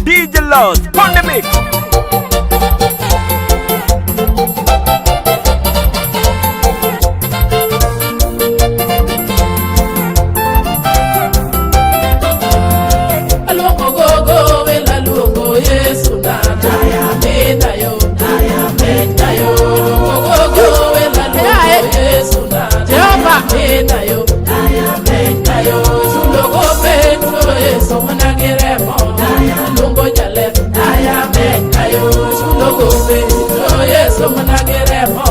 DJ Lost on the mix. Aluongo gogo wela luongo Yesu na Amina yo, amina yo. Aluongo gogo wela luongo Yesu na Amina yo, amina yo. Chulo gope Yesu mana gi remo. Aluongo jaler, amina yo. Chulo gope Yesu mana gi remo.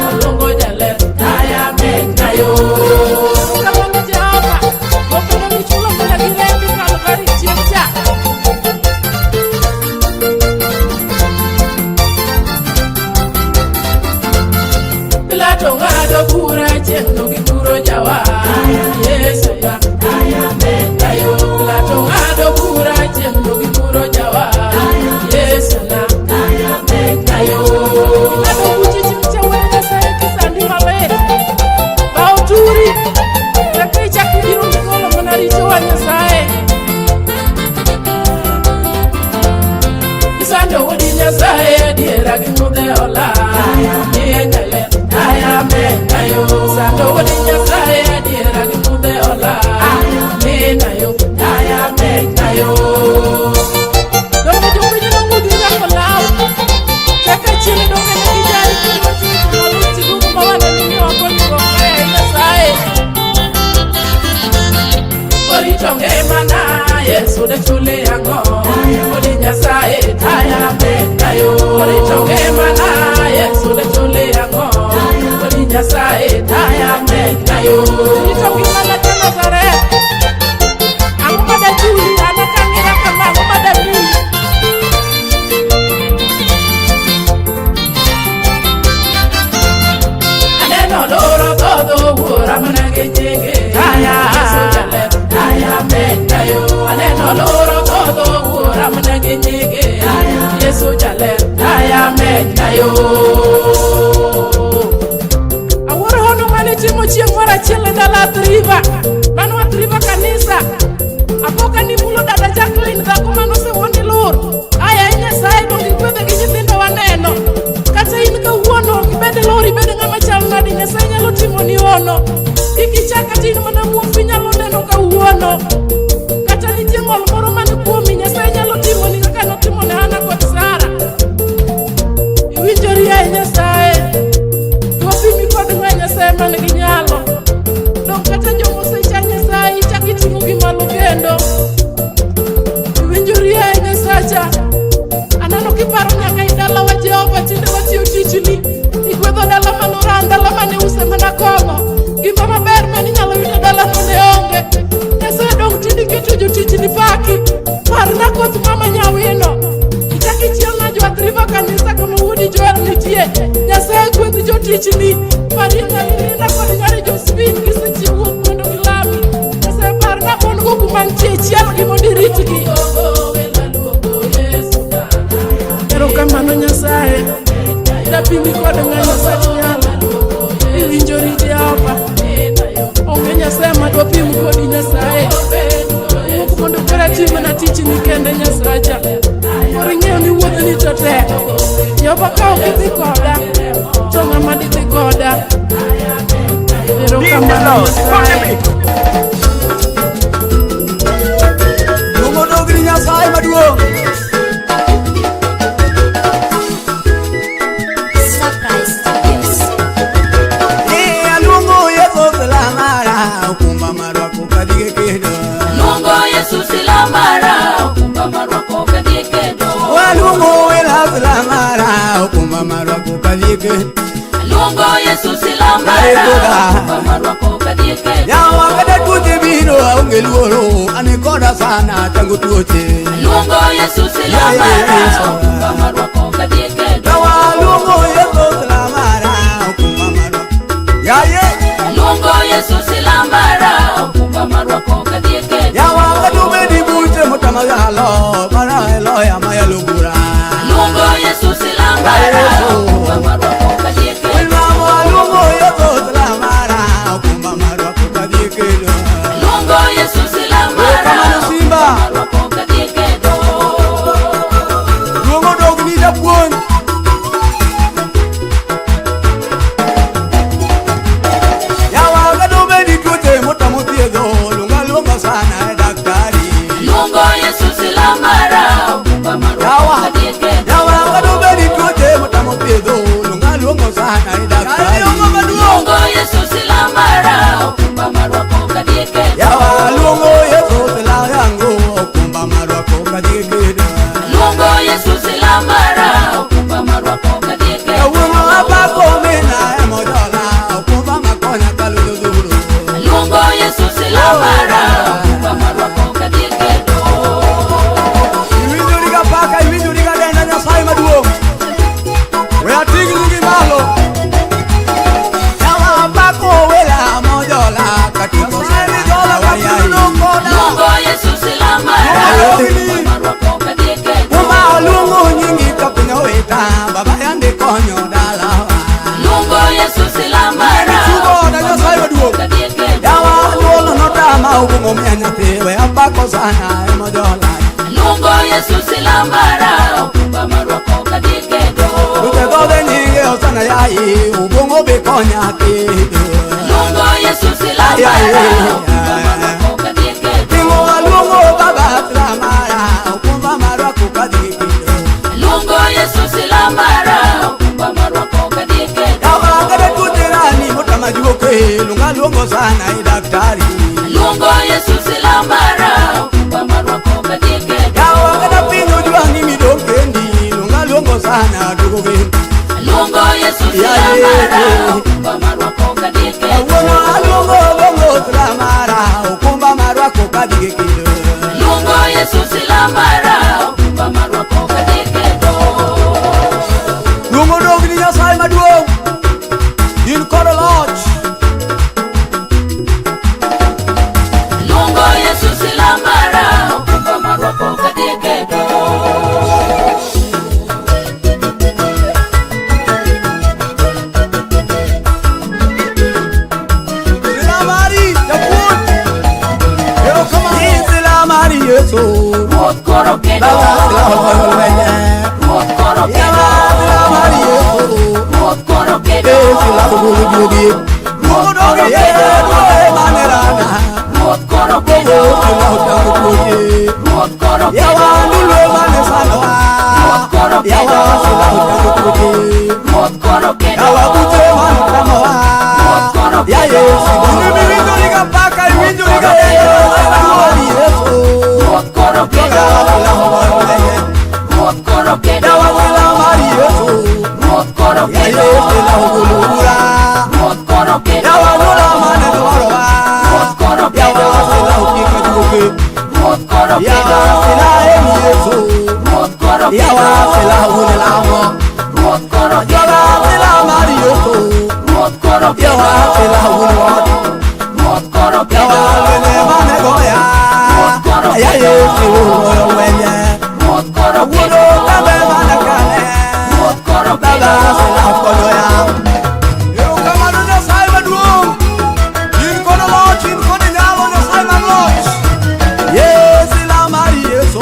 Aluongo jaler, amina yo. Kamano Jehova, gope no gichulo mana gi rembi Kalvari chieng' cha. Pilato ng'ado bura chieng' no gituro jawa Yesu ya ayo. Pilato ng'ado bura chieng' no gituro jawa Yesu na ayo. Ng'ado buche chieng' cha wuod Nyasaye kisandi malit. Bao turi kaka ichak ibiro migolo mana richowa Nyasaye. Isando wuodi Nyasaye adiera gi ng'udhe ola. Miye jaler, amen ayo. Sando wuodi Nyasaye adiera gi ng'udhe ola. Amen ayo, amen ayo. Donge jopiny nong'udhi rwako law. Kaka chien donge ne gijari kendo chiko malich duong' ma waneno ni wakonyruok kae ai Nyasaye. Orito ngimana Yesu ne chuli ang'o? Wuodi Nyasaye amen ayo. Orito ngimana Yesu ne chuli ang'o? Wuodi Nyasaye amen ayo. Orito ngimana ja Nazareth. Ang'o madachuli an kang'ira kama ang'o madamiyi? Aneno loro dhodho wuora mana gi nyinge. Yesu jaler, amen ayo. Aneno loro dhodho wuora mana gi nyinge. Yesu jaler, amen ayo. Awuoro hono mane itimo chieng' moro achiel e dala Athi River. Mano Athi River kanisa. Apo ka nimulo dada Jacqueline dhako manosewuondi lur. Aya ai Nyasaye donge igwedhe gi nyithindo waneno. Kata in kawuono ok ibed lur ibed ng'ama chal nadi Nyasaye nyalo timoni hono. Kik icha kata in mana muofu inyalo neno kawuono. Kata nitie ng'ol moro man kuomi Nyasaye nyalo timoni kaka notimo ne Hana kod Sara. Iwinjori ai Nyasaye. Dwapimi kod ng'a Nyasaye man gi nyalo. Dong kata jomosecha Nyasaye ichak iting'o gi malo kendo. Iwinjori ai Nyasacha. Aneno kiparo nyaka i dalawa Jehova tinde watiyo tichni. Igwedho dala manoran dala mane use mana kong'o. Gima maber mane inyalo yudo e dalano ne onge. Nyasaye dong tinde iketo jotichni paki. Parna koth mama nyawino. Ichak ichielna jo Athi River kanisa kama wuodi Joel nitie. Nyasaye gwedh jotichni. Parie nyari Linda kod nyari Josephine gisechiwo mondo gilami. Nyasaye parna mon go kuma nitie ichielgi mondo iritgi. Erokamano Nyasaye. Dapimi kod ng'a Nyasach nyalo. Iwinjori Jehova. Onge Nyasaye ma dwapim kodi Nyasaye. Wuok mondo koro atimna tichni kende Nyasacha. Koro ing'eyo ni wuodhni to tek. Jehova ka ok idhi koda, to ng'ama didhi koda? DJ Erokamano Lost on the Nyasaye. mix. Luongo dogni Nyasaye maduong'. Surprise Studios. Eh, aluongo Yesu silamara, okumba marwako kadhi kedo. Luongo Yesu silamara, okumba marwako kadhi kedo. Aluongo wela silamara, okumba marwako kadhi kedo. Luongo Yesu silamara, okumba marwako kadhi kedo. Yawa kata tuoche biro aonge luoro, an koda sana chango tuoche. Luongo Yesu silamara, okumba marwako kadhi kedo. Yawa aluongo Yesu silamara, okumba marwako. Yaye, Luongo Yesu silamara, okumba marwako kadhi kedo. yawa kata obedi buche motama yalo, mana e loya mayalo bura. Luongo Yesu silamara, okumba marwako kadhi kedo. Mama aluongo Yesu silamara, okumba marwako kadhi kedo. Luongo Yesu silamara, Kamano Simba. okumba marwako kadhi kedo. luongo sana ema jola. Luongo Yesu silambara, okumba marwako kadhi kedo. Rute dhodhe nyinge osana yayi, ubongo be konya kedo. Luongo Yesu silambara, okumba marwako kadhi kedo. Tingo aluongo baba silamara, okumba marwako kadhi kedo. Luongo Yesu silambara, okumba marwako kadhi kedo. Yawa kata tutirani motama juoke, lunga luongo sana i daktari. Luongo Yesu silambara, okumba marwako kadhi kedo. Yawa kata piny ojwang'i midong' kendi, lunga luongo sana duogo kendi. Luongo Yesu silambara, okumba marwako kadhi kedo. Kawuono aluongo bongo silamara, okumba marwako kadhi kedo. Luongo Yesu silambara, okumba marwako kadhi kedo. Luongo dogni Nyasaye maduong', in kod loch. Luongo Yesu silambara, okumba marwako kadhi kedo. Silamari japuonj, erokamano. Silamari Yesu, Ruoth koro kedo. baba silaogoyo lwenye. Ruoth koro kedo. Yawa silamari Yesu, Ruoth koro kedo. eh silaogolo juogi. Luongo dogni Yesu manerana, Ruoth koro kedo. bongo silaotango tuoche. Ruoth koro kedo. Yawa ndulwe mane sandowa, yawa silaotango tuoche. Ruoth koro kedo. Yawa buche mane tamowa, ya Yesu. Iwinjoriga paka, iwinjoriga Silamari Yesu. Ruoth koro kedo. Ruoth koro kedo. Yawa silamari Yesu, Ruoth koro ya kedo. Yesu silaogolo bura. Ruoth koro kedo. Yawa nula mane dwarowa, Ruoth koro kedo. yawa silaokika juoke. Ruoth koro kedo. Yawa sila en Yesu, Ruoth koro kedo. yawa sila wuon lamo. Ruoth koro kedo. Yawa silamari Yesu, Ruoth koro kedo. yawa sila wuon loch. Ruoth koro kedo. Yawa lwenye mane goya, ya Yesu goyo lwenye. Ruoth koro Wuono kedo. kambe mane kane, Ruoth koro baba kedo. sila konyoya. Erokamano Nyasaye maduong', in kod loch, in kod nyalo Nyasaye mar loch. Ye silamari Yesu,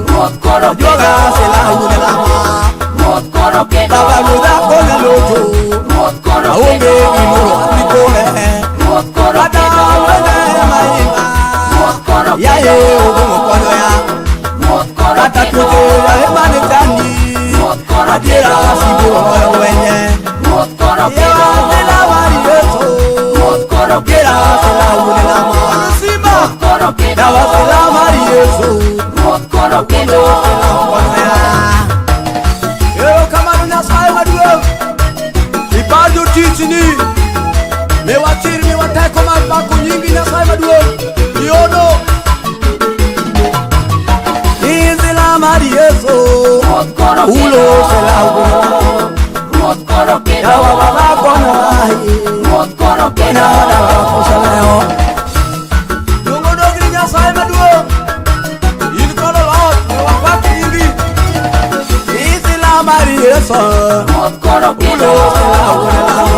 Ruoth koro joga kedo. sila wuon lamo. Ruoth koro kedo. Baba ruodha konya locho, Ruoth koro aonge kedo. gimoro adikone. Ruoth koro Kata kedo. lwenye maimba, Ruoth koro yaye kedo. obong'o konyoya. Ruoth koro Kata kedo. tuoche yaye mane chandi, Ruoth koro adiera kedo. sibuor goyo lwenye. Ruoth koro kedo. Yawa silamari Yesu, Ruoth koro gira kedo. sila wuon lamo. Simba, Koro kedo. yawa silamari Yesu, Ruoth koro kedo. konyoya. Erokamano Nyasaye maduong', ipar jotichni, miwa chir, miwa teko mar pako nyingi Nyasaye maduong', iono. Isilamari Yesu, Ruoth koro ulo kedo. sila wuon lamo. Ruoth koro kedo. Yawa baba konyowa, Ruoth koro kedo. Luongo dogni Nyasaye maduong', in kod loch, we wapak nyingi. Isilamari Yesu, Ruoth koro kedo. ulo sila wuon lamo.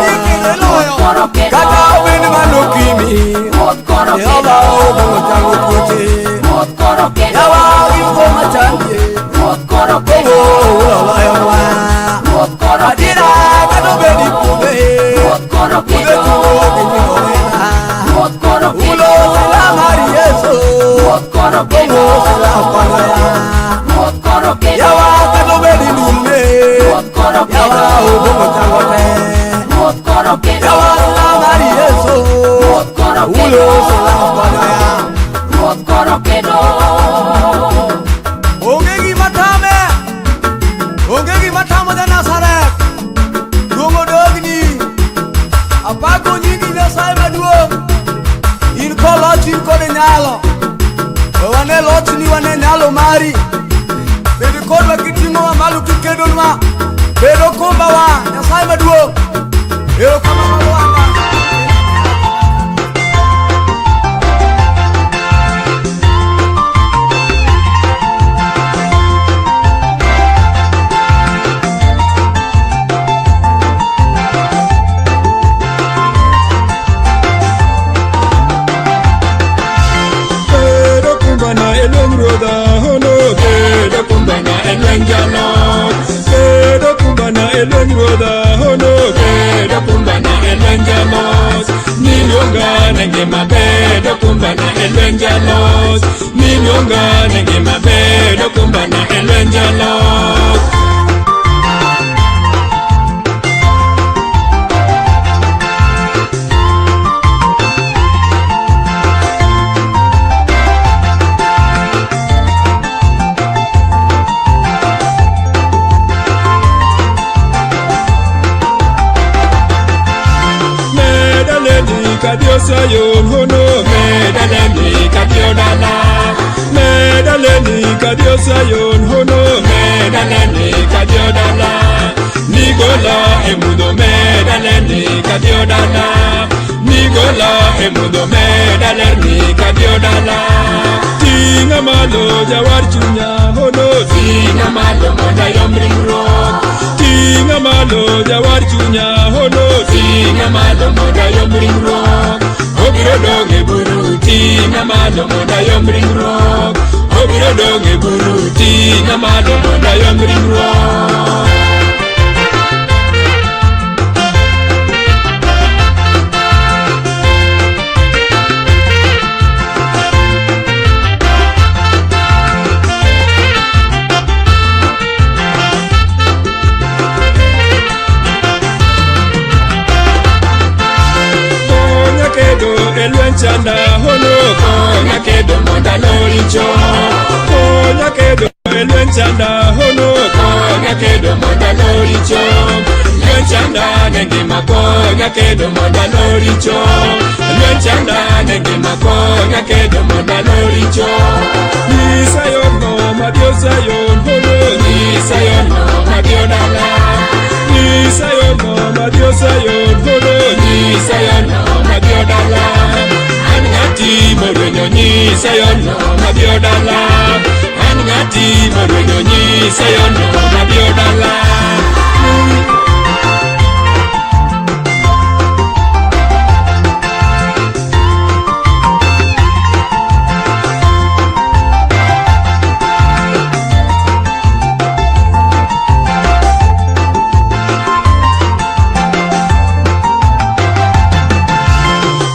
Ruoth koro kedo. Kata obedo manokimi, Ruoth koro Jehova kedo. obong'o chango tuoche. Ruoth koro kedo. Yawa gigo machandie, Ruoth koro kedo. bongo oloyowa. Ruoth koro Adiera kedo. kata obedi pudhe, Ruoth koro pudhe kedo. tuo gi nyingo Ruoth koro Ulo kedo. silamari Yesu, Ruoth koro kedo. bongo sila konyoya. Ruoth koro kedo. Yawa kata obedi ndulme, Ruoth koro yawa kedo. obong'o chango te. Ruoth koro kedo. Yawa silamari Yesu, Ruoth koro ulo kedo. sila konyoya. Ruoth koro kedo. Onge gima tame, onge gima tamo ja Nazareth. Luongo dogni, apako nyingi Nyasaye maduong'. In kod loch, in kod nyalo. We wane lochni, wane nyalo mari. Bed kodwa kiting'owa malo kikedonwa. Bed okumbawa, Nyasaye maduong'. Erokamano Lwanda. Pero kumbana lweny jaloch. Bedo kumbana e lweny ruodha, hono bedo kumbana e lweny jaloch. Niluonga ne ngima bedo kumbana e lweny jaloch. Niluonga ne ngima bedo kumbana e lweny jaloch. Medalemi kadiosayon hono medalemi kadiodala medalemi kadiosayon hono medalemi kadiodala nigola emudo medalemi kadiodala nigola emudo medalemi kadiodala tinga malo jawar chunya hono tinga malo mondo ayom ringruok tinga malo jawar chunya hono tinga malo mondo ayom ringruok obiro dong' e buru tinga malo mondo ayom ringruok obiro dong' e buru tinga malo mondo ayom ringruok. Konya kedo e lweny chanda hono konya kedo mondo alo richo konya kedo e lweny chanda hono konya kedo mondo alo richo lweny chanda ne ngima konya kedo mondo alo richo lweny chanda ne ngima konya kedo mondo alo richo nyisa yorno mabiro Sayun hono nyisa yorno mabiro dala nyisa yorno mabiro Sayun hono nyisa yorno mabiro dala an ng'ati morwenyo nyisa yorno mabiro dala an ng'ati morwenyo nyisa yorno mabiro dala.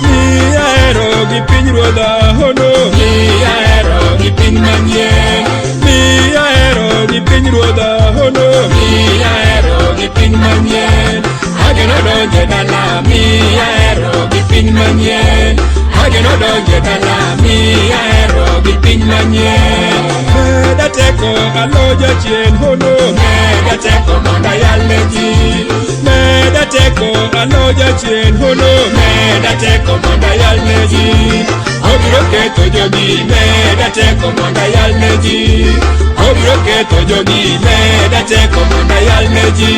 Miahero gi piny ruodha hono miahero gi piny manyien miahero gi piny ruodha hono miahero gi piny manyien ageno donjo e dala miahero gi piny manyien ageno donjo e dala miahero gi piny manyien meda teko alo jachien hono meda teko mondo ayal ne ji meda teko alo jachien hono meda teko mondo ayal ne ji obiro ketho jogi meda teko mondo ayal ne ji obiro ketho jogi meda teko mondo ayal ne ji.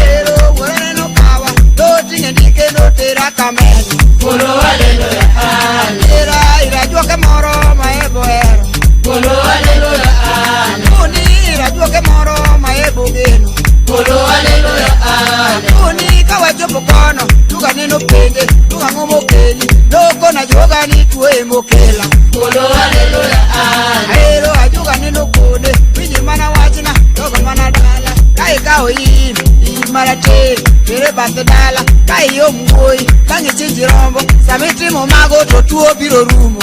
Ero, wuora neno kawa, to ting'e ndike notera kameny. mokeli Nokona ajuoga ni tuo emokela Ahero ajuoga ni nokone Winji mana wachna dogo mana dala Ka ikawo im, im marateng' tere bath dala Ka iom wuoyi bang' ichinji rombo Sama itimo mago to tuo biro rumo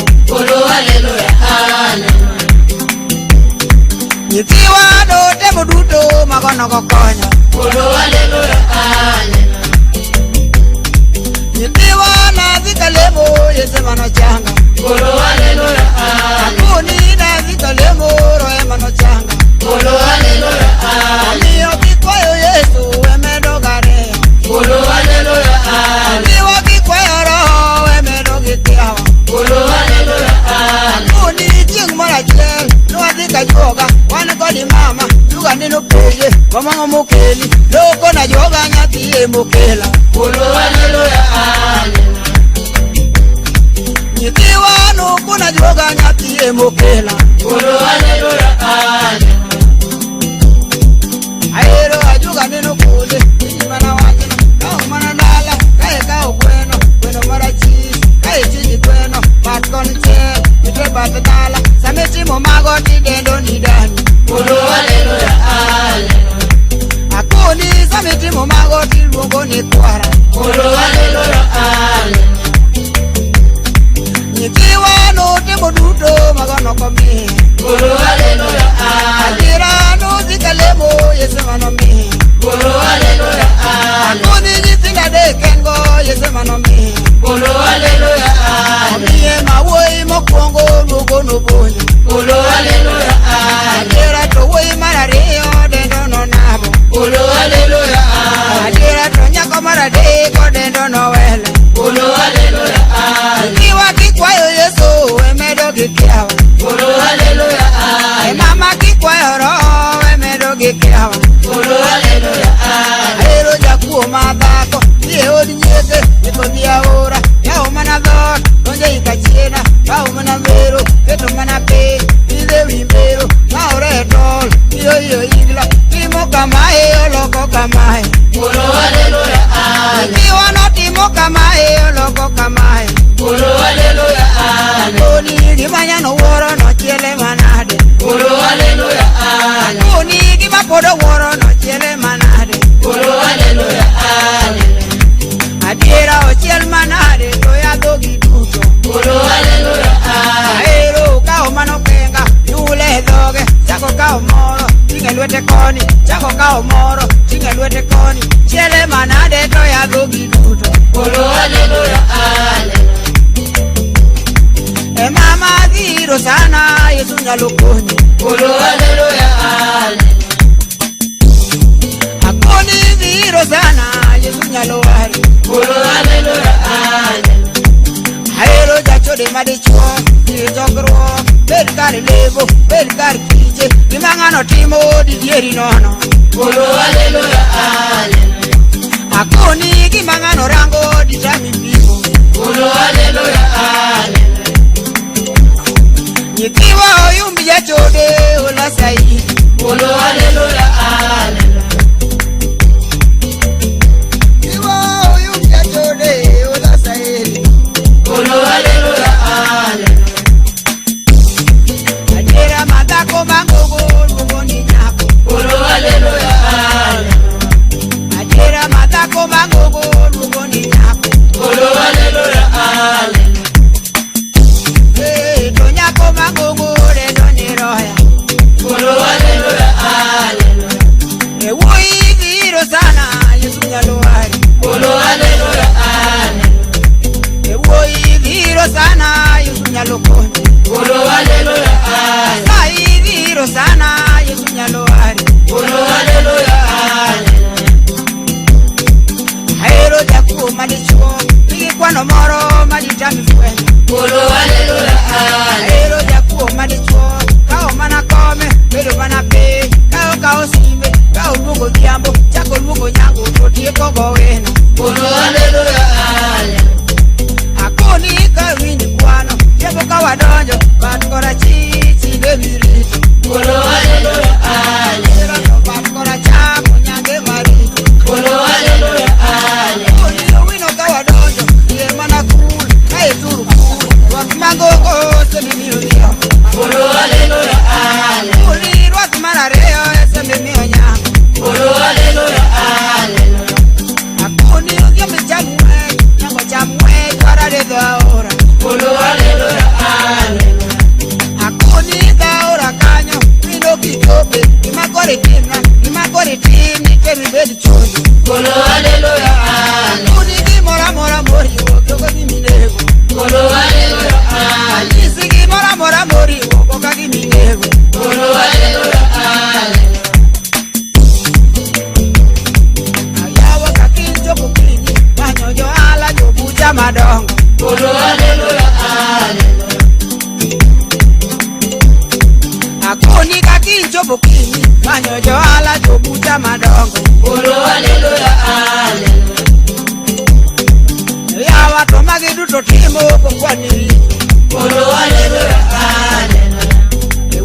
Nyithiwa notemo duto mago nogokonyo Nyithiwa nadhi kalemo Yesu manochanga Akoni nadhi kalemo Roho emanochanga Omiyo kikwayo Yesu emedo gareyo Nyithiwa kikwayo Roho emedo gi kiawa Akoni chieng' moro achiel nwadhi kajuoga wan kod mama juga neno penje wamang'o mokeli nokona ajuoga nyathi emokela Nyithiwa nokona ajuoga nyathi emokela Ahero ajuoga neno kode winji mana wachno kawo mana dala ka ikawo gweno gweno marachich ka ichinji gweno bat konchiel ite bath dala sama itimo mago tidendo ni dani Akoni sama itimo mago tiluongo ni kwara Nyithiwa notimo duto mago nokomiyo Adiera nodhi kalemo Yesu manomiyo Akoni nyithindo adek en go Yesu manomiyo Omiye ma wuoyi mokwongo luongo nobonyo Adiera to wuoyi mar ariyo dendo nonamo Adiera to nyako mar adek dendo nowele Nyithiwa kikwayo Yesu emedo gi kiawa E mama kikwayo Roho emedo gi kiawa Ahero jakuo ma dhako dhi e od nyieke eko dhi aora yawo mana dhoot donjo ei kachiena kawo mana mbero keto mana piny pidho ewi mbero ng'awore e tol miyo iye igla timo kamae oloko kamae Nyithiwa notimo kamae oloko kamae Akoni gima nyano wuoro nochiele manade Akoni gima pod owuoro nochiele manade Adiera ochiel manade to yadho gi duto Ahero kawo mano kenga yule e dhoge chako kawo moro ting'e lwete koni chako kawo moro ting'e lwete koni chiele manade to yadho gi duto E mama dhiro sana Yesu nyalo konyi Akoni dhiro sana Yesu nyalo wari Ahero jachode madichuo dhi chokruok bed kar lemo bed kar kiche gima ng'ano timo didieri nono Akoni gima ng'ano rango ditami pimo Nyithiwa oyumbi jachode olasai Nyithiwa oyumbi jachode olasaeli Adiera madhako mangogo luongo ni nyako Adiera madhako mangogo luongo ni nyako Eh, to nyako mangogo lendo ni roya E wuoyi dhiro sana Yesu nyalo wari E wuoyi dhiro sana Yesu nyalo konyi Sai dhiro sana Yesu nyalo wari Ahero jakuo madichuo nigi kwano moro maditami fwenyo Ahero jakuo madichuo kawo mana kome bedo mana piny kawo kawo simbe kawo luongo odhiambo chako luongo nyango to tieko gowino Akoni ka winj kwano tieko ka wadonjo bat korachich ine mirito. Akoni kaki chopo kinyi manyo johala jobucha madongo. Yawa to magi duto timo kokwani.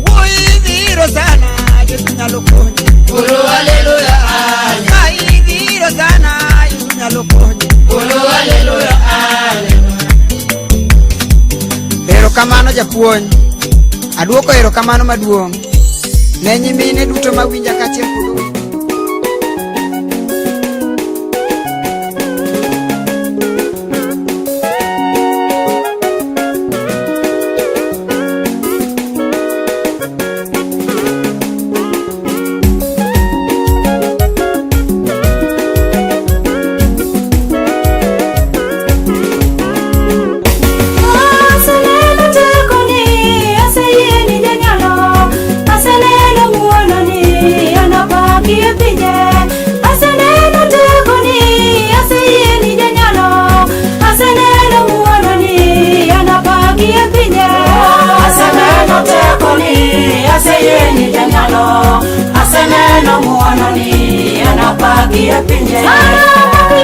Wuoyi dhiro sana Yesu nyalo konyi. Ka idhiro sana Yesu nyalo konyi. Erokamano japuonj. Aduoko erokamano maduong' ne nyimine duto mawinja kaachiel kod Aseneno tekoni, aseyieni janyalo, aseneno ng'wononi, anapaki e pinje. Aseneno tekoni, aseyieni janyalo, aseneno ng'wononi, anapaki e pinje. Aseneno tekoni, aseyieni janyalo, aseneno ng'wononi, anapaki e pinje.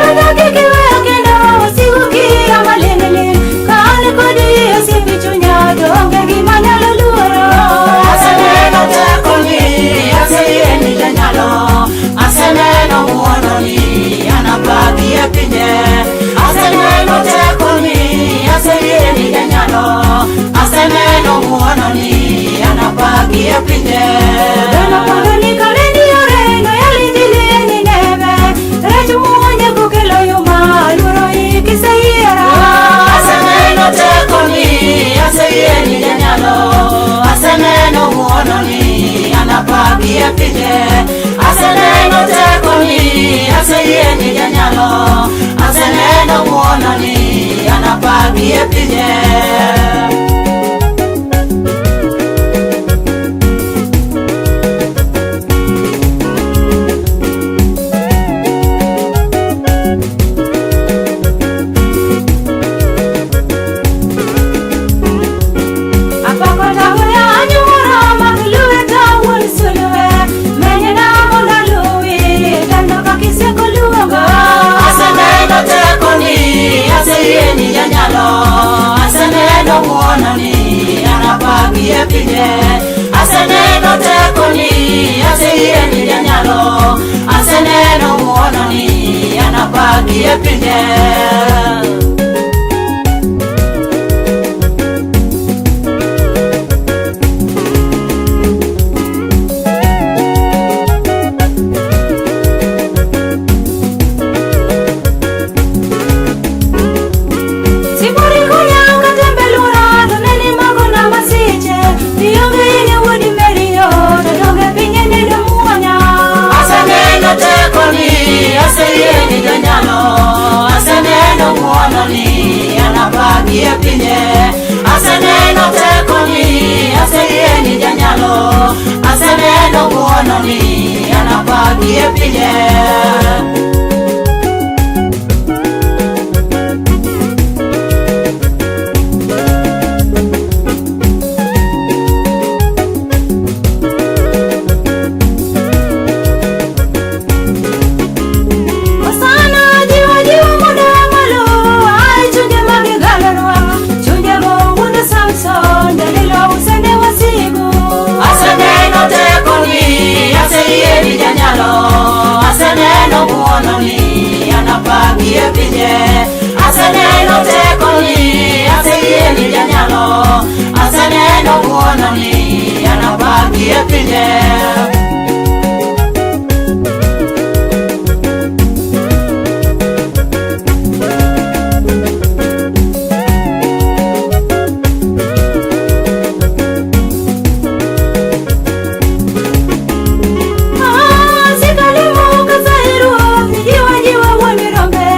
Sara kik iweya kendo, wasigu kiya maling'ling', ka an kodi osiepi chunya, to onge gima nyalo luoro. Aseneno tekoni, aseyieni janyalo, aseneno ng'wononi, anapaki e pinje. Aseneno tekoni, aseyieni janyalo, aseneno ng'wononi, anapaki e pinje. Dhano pondo ni kare ni yore, no yali injili ni neve. Rech muonye kokelo yuma, luoro ikiseyiera. Aseneno tekoni, aseyieni janyalo, aseneno ng'wononi, anapaki e pinje. Aseneno tekoni, aseyieni janyalo, aseneno ng'wononi, anapaki e pinje. Apako tagoya anyuora mag lweta wuon sulwe, menyena mondo aluwi, tando kakiseko luongo. Aseneno tekoni, aseyieni janyalo, aseneno ng'wononi, anapaki e pinje. Aseneno tekoni, aseyieni janyalo, aseneno ng'wononi, anapaki e pinje. Siburi kunyanga tembe lura, to nene magona masiche, ionge ine wuodi meriyo, to donge pinye nido muonya. Aseneno tekoni, aseyieni janyalo, aseneno ng'wononi, anapaki e pinje. Aseneno tekoni, aseyieni janyalo, aseneno ng'wononi, anapaki e pinje. Osana jiwa jiwa mondo malo, ai chunje magigalorwa, chunje mowuondo Samson, Delila usende wasigu. Aseneno tekoni, aseyieni janyalo, aseneno ng'wononi, anapaki e pinje. Aseneno tekoni, aseyieni janyalo, aseneno ng'wononi, anapaki e pinje. Asikalimo kasairu, jiwa jiwa wuon rombe,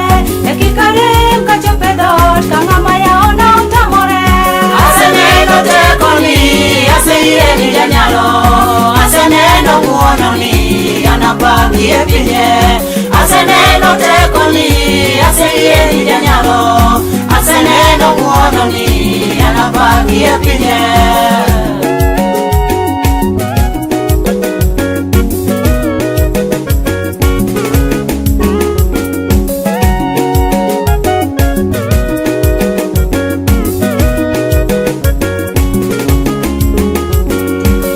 e kachope dhoot, ka ng'ama yaona otamore. Aseneno tekoni, aseyieni janyalo, aseneno ng'wononi, anapaki e pinje. Aseneno tekoni, aseyieni janyalo, aseneno anapakie pinye.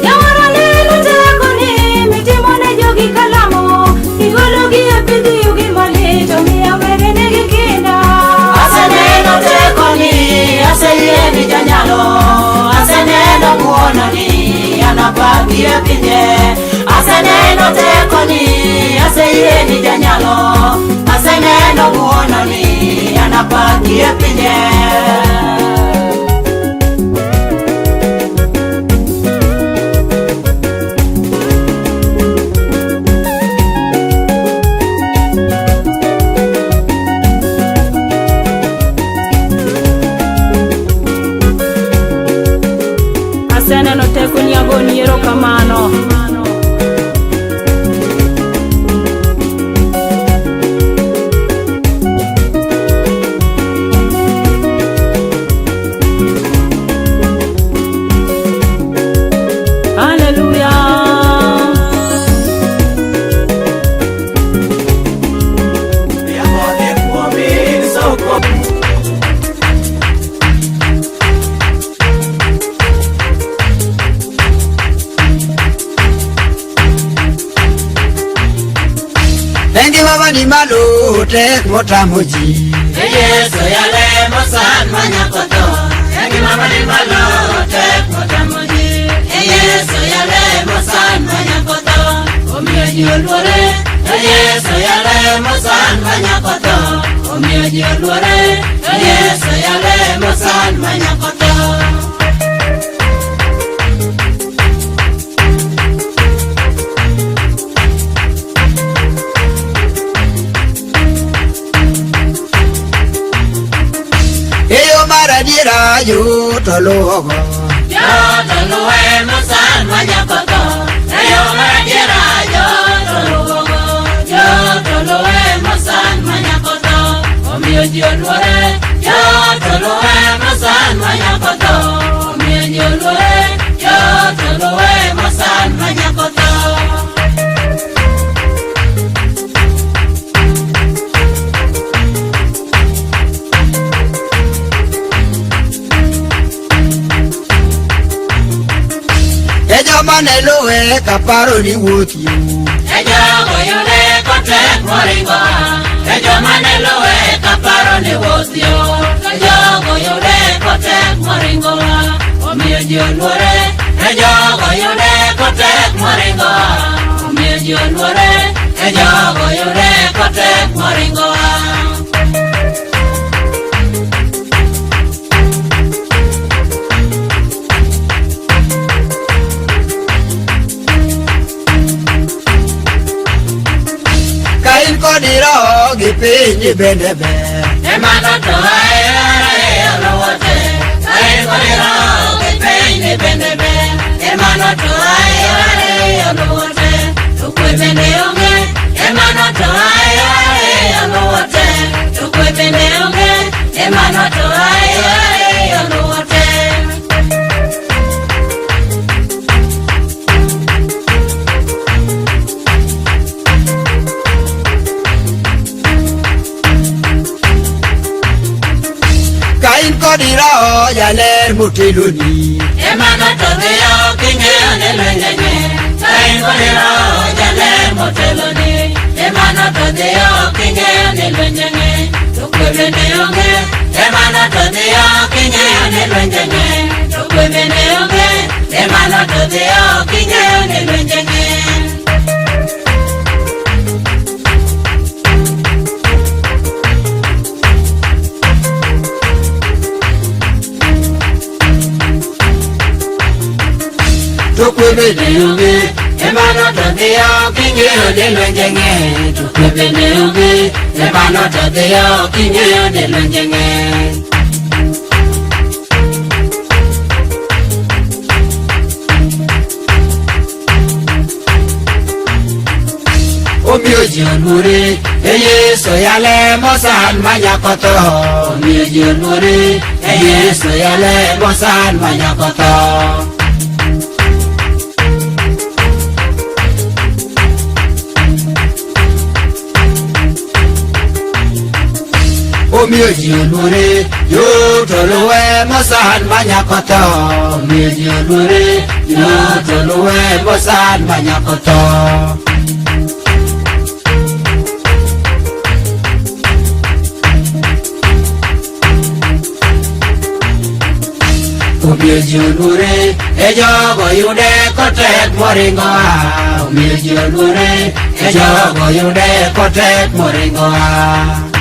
Jawara neno tekoni mitimo ne jogi kalamo igologi e pidh yugi malit omiyo were nigi kinda. Aseneno tekoni, aseyie ni janyalo, aseneno ng'wononi, anapakie pinye. Aseneno tekoni, aseyie ni janyalo, aseneno ng'wononi, anapakie pinye. Aseneno tekoni agoni erokamano. Hallelujah. Engi baba ni malo tek motamo ji. Yesu yale mosan manyakoto, engima mani malo tek motamo ji. Yesu yale mosan manyakoto, omiyo ji oluore. Yesu yale mosan manyakoto, omiyo ji oluore. Yesu yale mosan manyakoto. Eyo mar adiera yo to luwogo. Joto luwe mosan manyakoto, eyo mar adiera joto luwogo. Joto luwe mosan manyakoto, omiyo ji oluore. Joto luwe mosan manyakoto, omiyo ji oluore. Joto luwe mosan manyakoto. E joma ne luwe kaparo ni wuoth yo. E jogo yude kotek moringo, e joma ne luwe kaparo ni wuoth yo. E jogo yude kotek moringo, omiyo ji oluore. E jogo yude kotek moringo, omiyo ji oluore. E jogo yude kotek moringo. Ka in kod roho gi piny bende ber. Emano to ahero luwote, kain kod roho gi piny ni bende ber. Emano to ahero luwote, to kwe bende onge. Emano to ahero luwote, to kwe bende onge. Emano to ahero luwote. Ka in kod roho jaler moteloni. Emano to dhiyo king'eyo ni lwenje ng'eny, kain kod roho jaler moteloni. Emano to dhiyo king'eyo ni lwenje ng'eny, to kwe bende onge. Emano to dhiyo king'eyo ni lwenje ng'eny, to kwe bende onge. Emano to dhiyo king'eyo ni lwenje ng'eny. To kwe bende onge. Emano to dhiyo king'eyo ni lwenje ng'eny, to kwe bende onge. Emano to dhiyo king'eyo ni lwenje ng'eny. Omiyo ji oluore. E Yesu yale mosan manyako tho. Omiyo ji oluore, e Yesu yale mosan manyako tho. Omiyo ji oluore, joto luwe mosan manyako tho. Omiyo ji oluore, joto luwe mosan manyako tho. Omiyo ji oluore, e jogo yude kotek moringo a. Omiyo ji oluore, e jogo yude kotek moringo a.